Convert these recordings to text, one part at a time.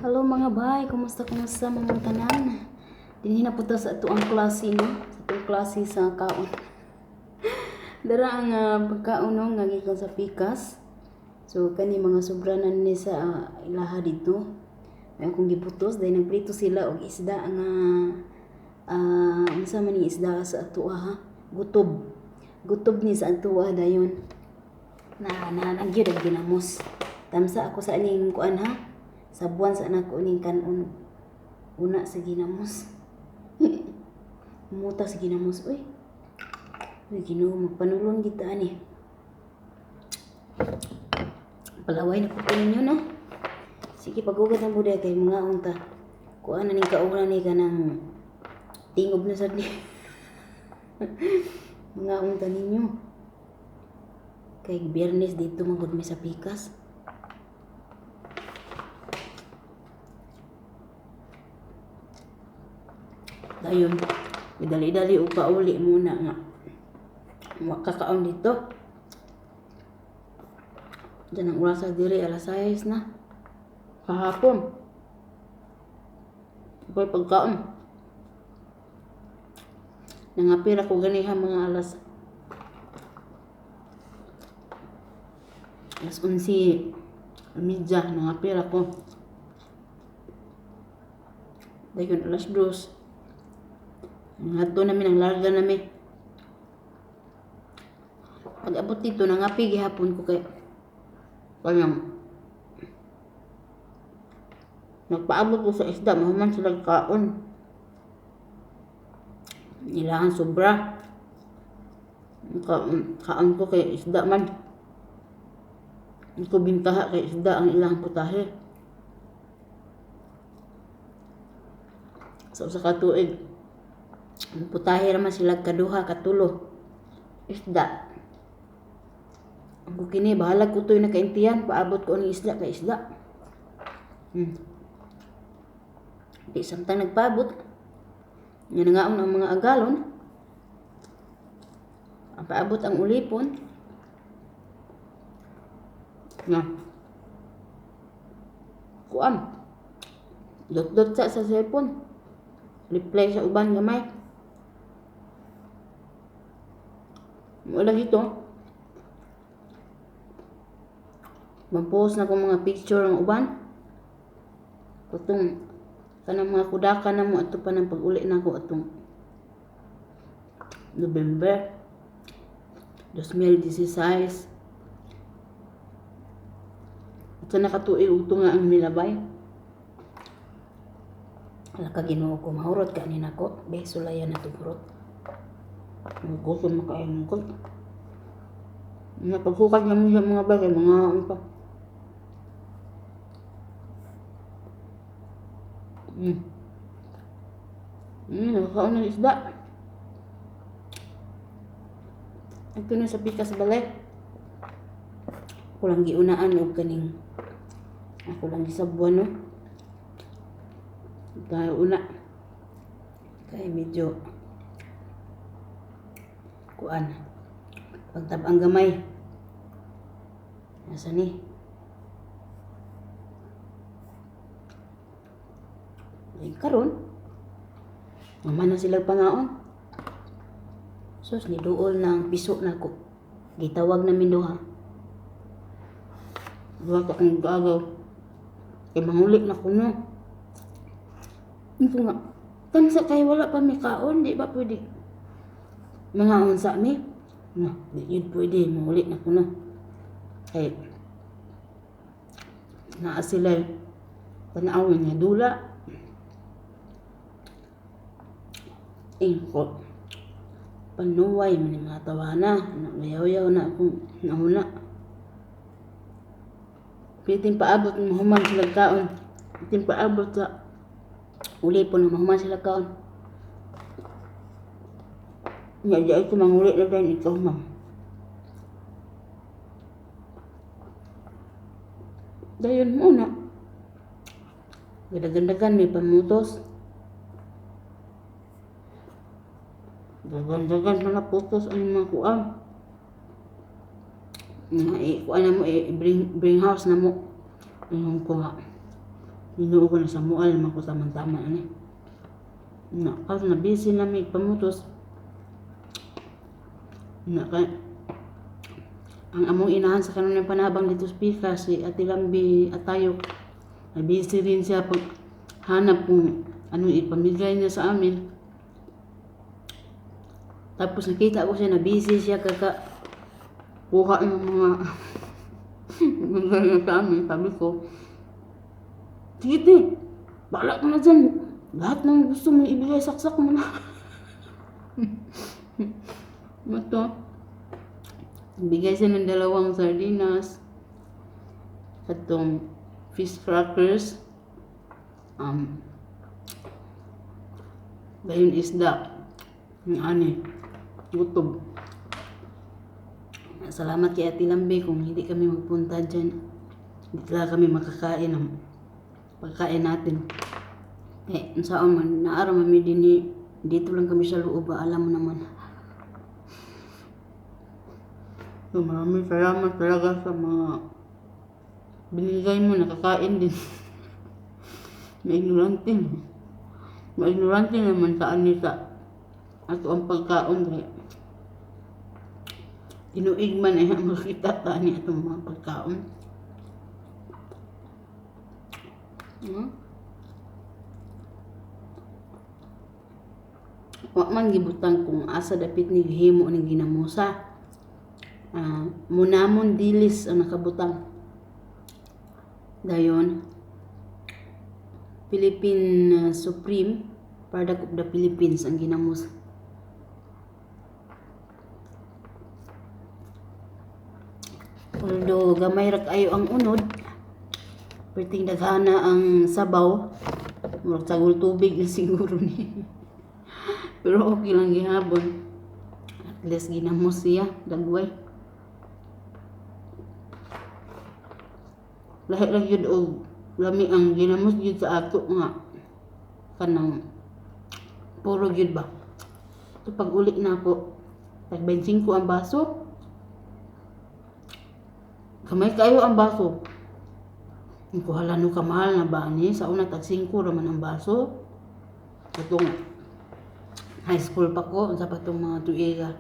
Hello mga bay, kumusta kumusta mga tanan? Dinhi na po ta sa ato ang klase, no? Sa atong klase sa kaon. Dara ang pagkaon, no, nga gikan sa pikas. So kani mga sobra na ni sa ilaha didto. May akong giputos dahil nagprito sila og isda nga unsa man ning isda sa ato, ha? Gutob. Gutob ni sa ato dayon. Na na nagyud ang ginamos. Tamsa ako sa aning kuan, ha. Sabuan sa anak ko ning kanon. Una sa ginamos. Muta sa ginamos, uy. Uy, Ginoo, magpanulon kita ani. Palaway na po ko ninyo, no? Sige, pagugad ng buday kay mga unta. Kuan na ning kauna ni kanang tingob na sad ni. Mga unta ninyo. Kay Biyernes dito man gud mi sa pikas. Dayon, dali-dali o pauli muna nga. Makakaon dito. Diyan ang oras diri, alas 6 na. Kahapon. Ako'y pagkaon. Nangapira ko ganiha mga alas alas 11:30, nangapira ko. Dayon alas 2. Ngadto nami, nang larga nami. Pag abot dito, nangapi gihapon ko kay kanang nagpaabot ko sa isda, mahuman sila kaon. Ilahan sobra. Kaon, kaon ko kay isda man. Ko bintaha kay isda ang ilang putahe. Sa usa ka tuig, putahe ra man sila kaduha, katulo. Isda. Ang kini bahalag ko to'y nakaintiyan, paabot ko ang isda kay isda. Di samtang nagpaabot, nga nangaon ang mga agalon, ang paabot ang ulipon. Nga. Kuan. Dot-dot sa cellphone. Reply sa uban gamay. Wala dito. Mag-post na kong mga picture ang uban. Katong kanang mga kudaka na mo ato pa ng pag-uli na ako atong November 2016. Ito nakatuig ugto nga ang milabay. Ala ka, Ginoo ko, mahurot ka ni nako. Be, sulayan na hurot. Gutom na kaayo ko. Napaghukat naman sa mga bagay, mga ano pa. Nakakaon ng isda. Ito na sa pikas balay. Ako lang giunaan og kaning ako lang gisabuan, no. Dahil una kay medyo kuan pagtab-ang gamay. Nasa ni? Ay, karon mama na sila pangaon. Sus, ni duol na ang piso na ko. Gitawag namin duha. Duha ka kong gagaw. Kay mangulit na ko, no. Ito nga. Tansa kay wala pa may kaon, di ba pwede? Mga unsa mi? No, di yun pwede, mangulit na ko, no. Kay naa sila tanawin nga dula. Ingko. Panuway man yung mga tawana, nayaw-yaw na akong nahuna. Pitin paabot mahuman sila kaon. Pitin paabot sa uli po na mahuman sila kaon. Nga di ay ko manguli na dahil ikaw, ma'am. Dayon mo na. Gadagandagan may pamutos. Dagan-dagan mga putos ang mga kuan. Nga, kuan na mo, bring house na mo. Ingon ko nga. Ginoo ko, na samual naman ko tama-tama ani. Na, karon na busy na mi pamutos. Na kay ang among inahan sa kanunay panabang dito sa Pikas, si Ate Lambi Atayok. Na busy rin siya pag hanap kung ano ipamigay niya sa amin. Tapos nakita ko siya na busy siya kaka kuha ng mga bigay niya sa amin. Sabi ko, "Sige te, bahala ka na dyan. Lahat ng gusto mo ibigay, saksak mo na." Ito, bigay siya ng dalawang sardinas, katong fish crackers, dayon isda, ang ani, gutob. Salamat kay Ate Lambi, kung hindi kami magpunta dyan, hindi talaga kami makakain ng pagkain natin. Eh, saan man, naaraw man din dito lang kami sa loob ba, alam mo naman. So, maraming salamat talaga sa mga binigay mo, nakakain din. Maignorante. Maignorante naman sa anita. Ato ang pagkaon kay tinuig man ay makita ta ni atong mga pagkaon. Wa man gibutang kung asa dapit ni gihimo ning ginamusa. Munamon dilis ang nakabutang. Dayon Philippine Supreme Product of the Philippines ang ginamos. Although gamay ra kaayo ang unod, perting daghana ang sabaw, murag sagol tubig na siguro ni. Pero okay lang gihapon. At least ginamos siya, dagway. Lahi ra gyud og lami ang ginamos gyud sa ato nga kanang puro gyud ba. So pag uli na ako, tag 25 ang baso. Gamay kayo ang baso. Ko hala no, kamahal na ba ni? Sa una tag 5 ra man ang baso. Katong high school pa ko, unsa pa tong mga tuiga.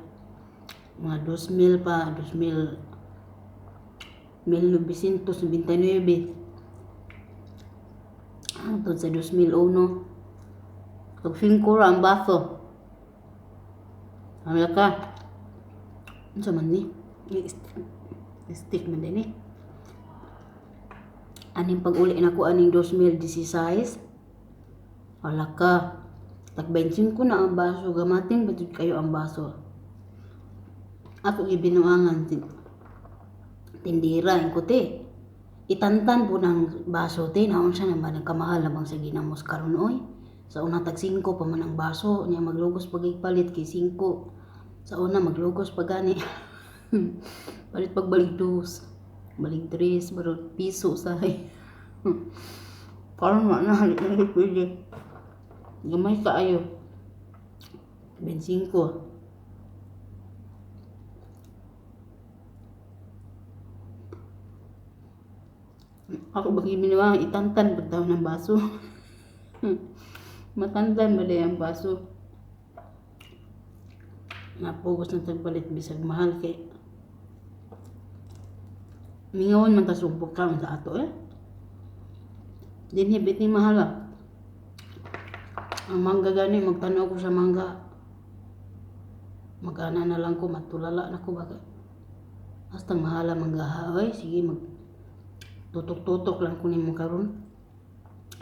Mga 2000 pa, 2000, 1999 hangtod sa 2001. Tag 5 ra ang baso. Hala ka. Unsa man ni? Stick man din eh. Aning pag-uli na ko aning 2016. Hala ka. Tag 25 na ang baso. Gamatin ba jud kayo ang baso? Ako gibinuangan tindira ko te. Itantan po ng baso te. Naon siya naman ang kamahal na bang sa ginamos karon oy. Sa una tag 5 pa man ang baso. Nya maglugos pag palit kay 5. Sa una maglugos pa gani. Palit pag balik dos. Balik tres, balik piso sahay. Karon wa na halik na pwede. Gamay kaayo. 25. Ako ba ginawa itantan ba ng baso? Matantan ba ang baso? Napugos na tagbalit bisag mahal kay mingawon man ta sugbok kaon sa ato eh. Dinhi biting mahal ah. Ang mangga gani, magtanaw ko sa mangga. Magana na lang ko, matulala na ko bakit. Hasta mahala mangga ha, oy, sige mag tutok-tutok lang ko nimo karon.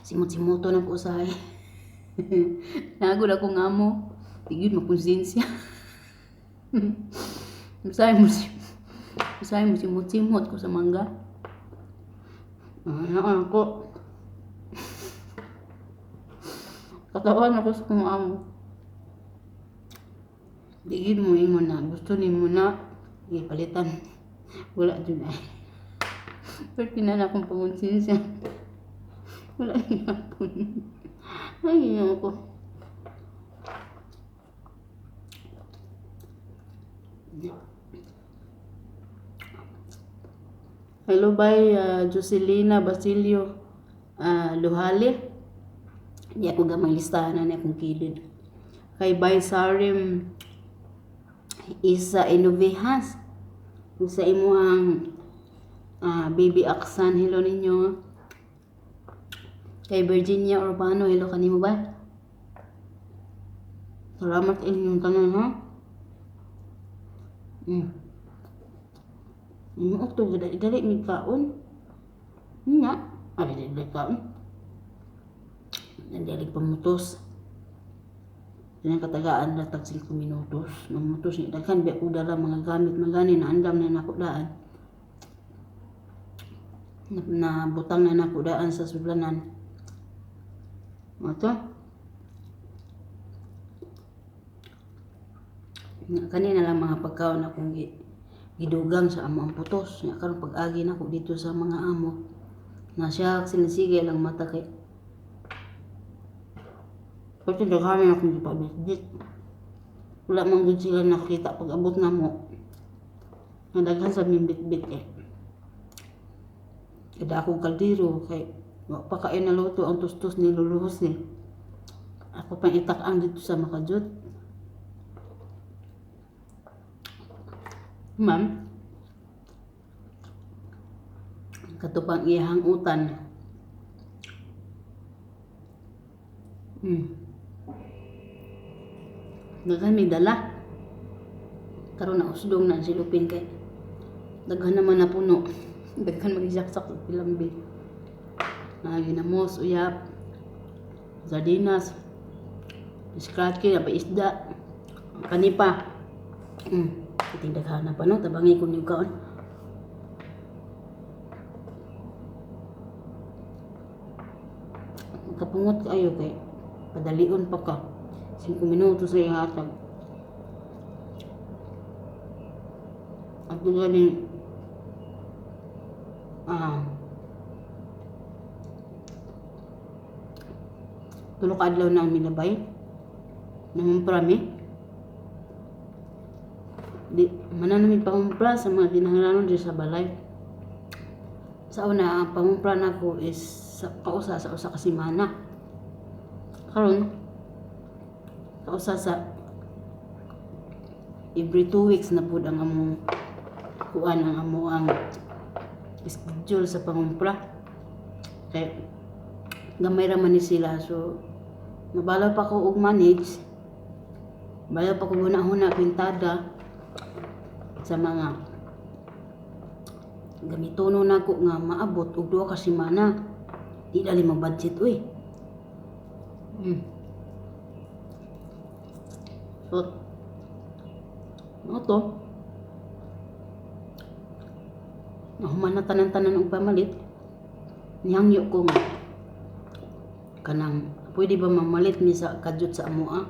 Simot-simoto na ko usahay. Nagod ako nga mo. Di gyud makonsensya. Usahay mo simot-simot ko sa mangga. Ano ako. Katawan ako sa kong amo. Di gyud mo ingon na gusto nimo na ipalitan. Wala jud ay. Pero na akong pangonsensya. Wala gihapon. Ay, Ginoo ko. Hello, bye, Jocelina Basilio. Luhali. Di ako gamay listahan na akong kilid. Kay Bay Sarim Isa Inovehas. Sa imuhang baby Aksan, hello ninyo. Kay Virginia Urbano, hello kanimo ba? Salamat inyong tanan, ha? Okto, dali dali mi kaon. Nya, ay dali dali kaon. Dali pamutos. Kanang katagaan ra tag 5 minutos. Mamutos ni daghan biya ko dala mga gamit magani na andam na nako daan. Na, butang na nako daan sa sudlanan. Ato. Nga kanina lang mga pagkaon akong gidugang sa amo ang putos. Nga karon pag-agi nako dito sa mga amo. Na siya sinisigay lang mata kay pati daghan akong gipabitbit. Wala man gud sila nakita pag abot namo. Nga daghan sa bitbit eh. Kada ako kaldero kay wa pa kayo naluto ang tustos ni luluhos ni. Ako pang itak-ang dito sa Makajut. Ma'am, katupang iyahang utan. Daghan may dala. Karon na usdong na si Lupin kay daghan naman na puno. Daghan magisaksak sa pilambi. Ginamos, uyap, sardinas, scratchy, pa isda, kanipa. Iting daghan na pa no, tabangi ko niyo kaon. Kapungot kaayo kay padalion pa ka. 5 minuto sa ihatag. At galing tulo ka adlaw na milabay. Nangumpra mi. Di manan namin pangumpra sa mga kinahanglanon diri sa balay. Sa una, ang pangumpra nako is sa kausa sa usa ka semana. Karon kausa sa every 2 weeks na pud ang among kuan, ang amo ang schedule sa pangumpra. Kay gamay ra man ni sila, so mabalaw pa ko og manage. Balaw pa ko huna-huna kwintada sa mga gamitono nako nga maabot og 2 ka semana. Di dali mag-budget uy. So, ano to? Nahuman na tanan-tanan og pamalit. Nihangyo ko nga kanang pwede ba mamalit mi sa kadyot sa amoa?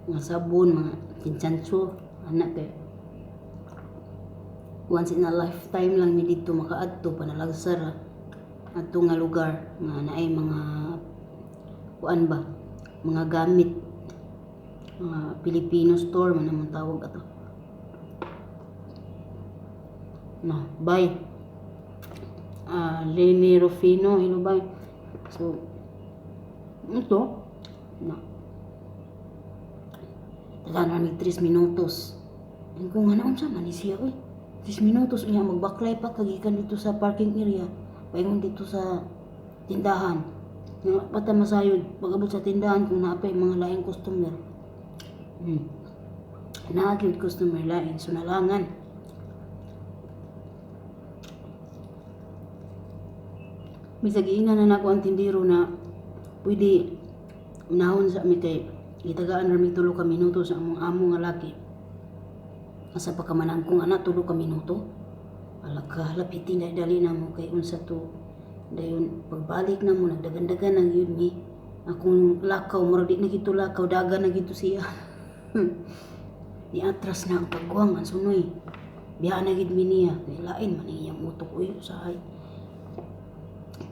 Mga sabon, mga kinchancho, anak kay once in a lifetime lang mi didto makaadto panalagsara adto nga lugar nga naay mga kuan ba, mga gamit, mga Filipino store man among tawag ato. No, bye. Lenny Rufino, hello bye. So ito na tagaan rami 3 minutos. Ko nga naon sa man ni siya oy. 3 minutos unya magbaklay pa kagikan dito sa parking area paingon dito sa tindahan. Nga pata masayod pag-abot sa tindahan kung naa pay mga laing customer. Naa gyud customer lain, so nalangan. Bisag giingnan na nako ang tindero na pwede unahon sa mi kay gitagaan ra mi 3 ka minuto sa among amo nga laki. Asa pa ka manangkong ana 3 ka minuto? Alaka lapitin dali dali na mo kay unsa to. Dayon pagbalik na mo nagdagan-dagan na gyud mi. Akong lakaw murag di na gito lakaw, dagan na gito siya. Niatras na ang pagguwang ang sunoy. Biya na gid mi niya kay lain man iyang utok uy usahay.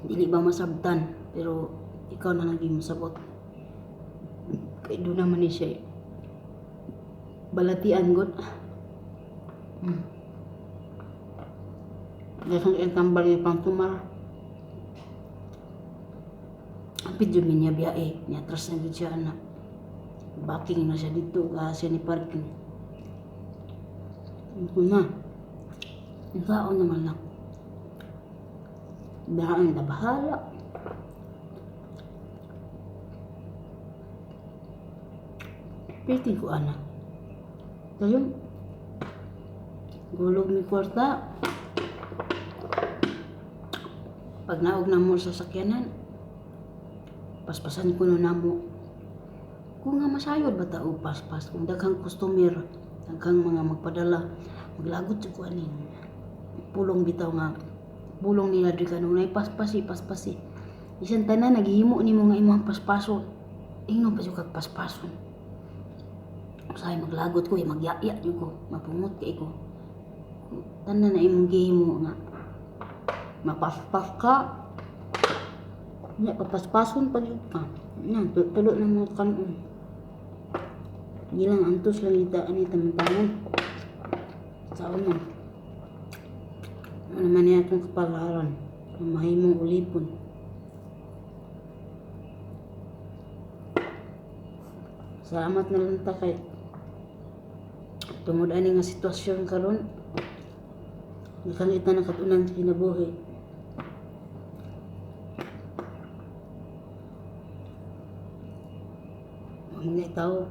Dili ba masabtan pero ikaw na lang gyud mosabot. Kay do naman ni siya balatian gud. Daghang tambal pang tumar. Apit jud mi niya biyahe, niya atras na gyud siya ana. Backing na siya dito, siya ni parking. Ito na. Ang tao naman na. Daan na bahala. Pwede ko ana. Dayon, gulog mi kwarta. Pag naog na mo sa sakyanan, paspasan ko na namo. Kung nga masayod ba ta og paspas, kung daghang customer, daghang mga magpadala, maglagot jud ko ani. Pulong bitaw nga, pulong nila diri kanunay, paspasi, paspasi. Bisan tanan naghihimo nimo nga imong paspason. Ingnon pa jud kag paspason. Usahay maglagot ko, magyaya jud ko, mapungot kay ko. Tanan na imong gihimo nga mapaspas ka. Nya papaspason pa jud ka. Nya tulo na mga kanon. Gilang antos lang ita ani taman-taman. Sa una. Ano naman niya itong kapalaran. Ang mahimong ulipon. Salamat na lang ta kay tungod ani nga sitwasyon karon. Nakangita na katunan sa kinabuhi. Mga tao.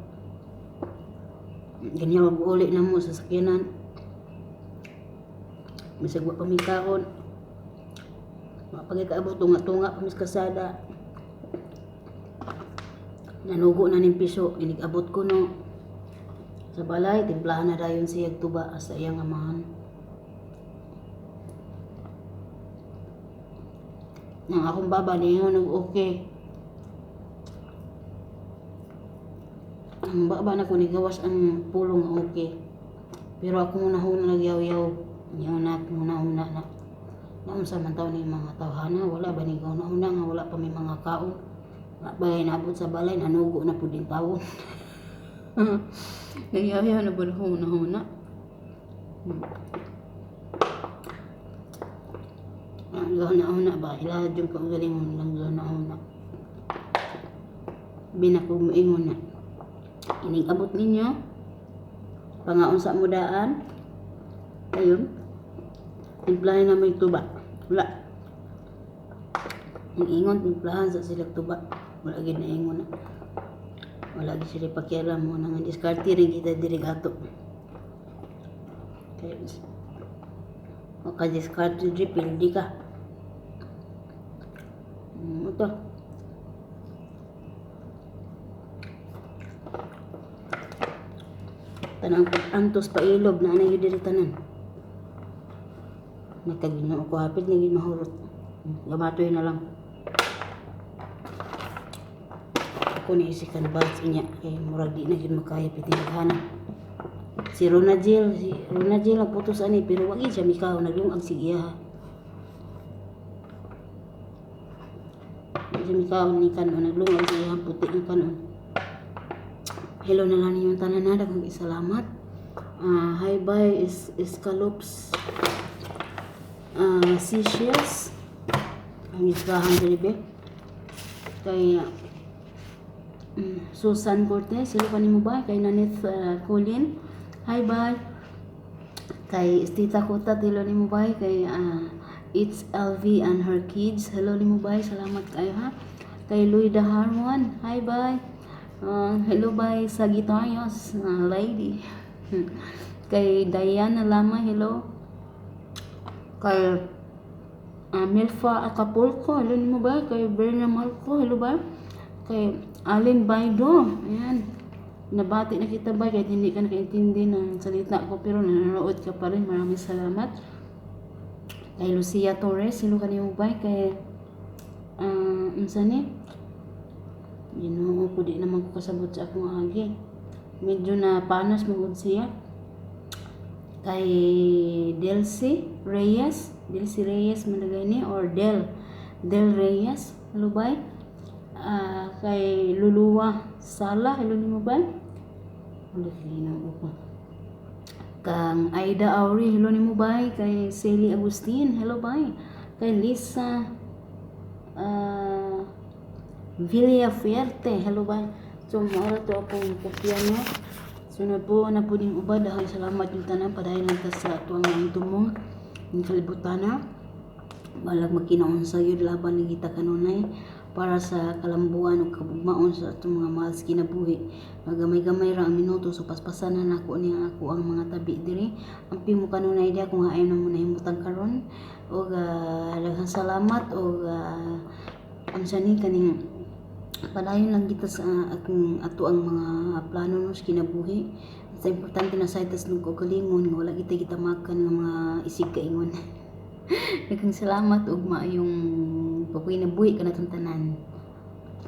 Ganyan mag-uli na mo sa sakyanan. Bisag wa pa mi kaon. Wa pa gyud kaabot, tunga-tunga pa mi sa kasada. Nanugo na ning piso, inig-abot ko no. Sa balay, timplahan na dayon siya tuba sa iyang amahan. Nang akong baba niyo nag-okay. Ang baba na ko nigawas ang pulong nga okay. Pero ako muna huna nagyaw-yaw. Niyo na ako muna huna na. Naunsa man taon ni mga tawhana, wala ba ni una nga wala pa may mga kaon. Wala ba naabot sa balay, nanugo na pud din tawo. Nagyaw-yaw na pud huna huna. Ang gahuna-huna ba? Ilahad yung kaugalingon lang gahuna-huna. Binakog moingon na. Ining abot ninyo. Pangaon sa mudaan. Ayun. Timplahan na may tuba. Wala. Ang ingon, timplahan sa sila tuba. Wala gid na ingon na. Wala gid sila pakialam mo. Nang diskarte rin kita diri ato. Kaya, maka-diskarte diri, pildi ka. Ito. Tanang antos pa ilob na anay diri tanan. Nakaginoo ko hapit na mahurot. Gamatoy na lang. Ako ni isikan batch inya kay murag di na gyud makaya pitinghana. Si Rona Jill ang putos ani pero wag siya mikaw naglungag sige ha. Di siya mikaw ni kanon naglungag siya puti ang kanon. Hello na lang ninyong tanan ha, daghang salamat. Hi bye is escallops seashells ang isdahan diri be. Kay Susan Cortez, hello kanimo ba? Kay Nanith Colin, hi bye. Kay Estita Kutat, hello nimo ba? Kay It's LV and her kids, hello nimo ba? Salamat kayo ha. Kay Luida Harmon, hi bye. Hello bye Sagittarius lady. Kay Diana Lama, hello. Kay Milfa Acapulco, hello nimo ba? Kay Berna Marco, hello ba? Kay Allen Baido, ayan. Nabati na kita ba? Kahit hindi ka nakaintindi ng salita ko, pero nanonood ka pa rin. Maraming salamat. Kay Lucia Torres, hello kanimo ba? Kay unsa ni? Ginoo ko, di naman ko kasabot sa akong agi. Medyo na panas magud siya. Kay Delcy Reyes, Delcy Reyes managay ni or Del Reyes, hello ba? Kay Luluwa Sala, hello nimo ba? Wala ginoo ko. Kang Aida Auri, hello nimo ba? Kay Sally Agustin, hello ba? Kay Lisa Villafuerte. Hello ba? So mao ra to akong kopya, no. So na po na po din uban. Dahil salamat yung tanan, padayon lang ta sa atuang ang tumong ng kalibutana. Balag magkinaon sa yun, laban ni kita kanunay para sa kalambuan o kabugmaon sa atong mga mahal sa kinabuhi. Magamay-gamay ra ang minuto, so paspasan na nako niya ako ang mga tabi diri. Amping mo kanunay diha kung ayaw na mo nahimutang karon. Og daghang salamat og unsa ni kaning padayon lang kita sa akong ato ang mga plano, no, sa kinabuhi. Sa importante na sa itas nung kaugalingon nga wala kita kita makan nga mga isig kaingon. Daghang salamat ug maayong pagkinabuhi kanatong tanan.